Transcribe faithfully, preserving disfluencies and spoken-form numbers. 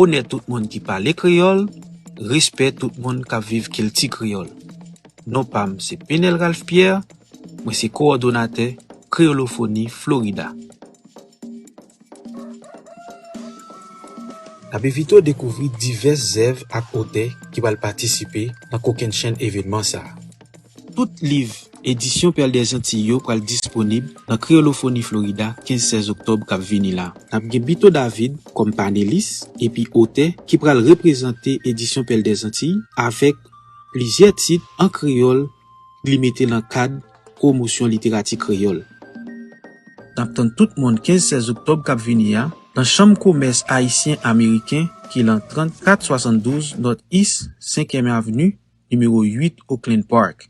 Onè tout moun ki pale kreyòl, respè tout moun k ap viv kilti kreyòl. Non pa m se Penel Ralph Pierre, mwen se kowòdonatè Kreyolofoni Florida. N ap envite w dekouvri divès zèv ak otè ki pral patisipe nan kokennchenn evènman sa a. Tout liv Edisyon Pèl dèzantiy yo pral disponib nan Kreyolofoni Florida kenz sèz oktòb k ap vini la. N ap gen Bito David kòm panelis epi otè ki pral reprezante Edisyon Pèl dèzantiy avèk plizyè tit an kreyòl li mete nan kad pwomosyon literati kreyòl. N ap tann tout moun kenz sèz oktòb k ap vini a nan Chanm Komès Ayisyen Ameriken ki lan trannkat swasanndouz North East senkèm Avni, nimewo uit Oakland Park.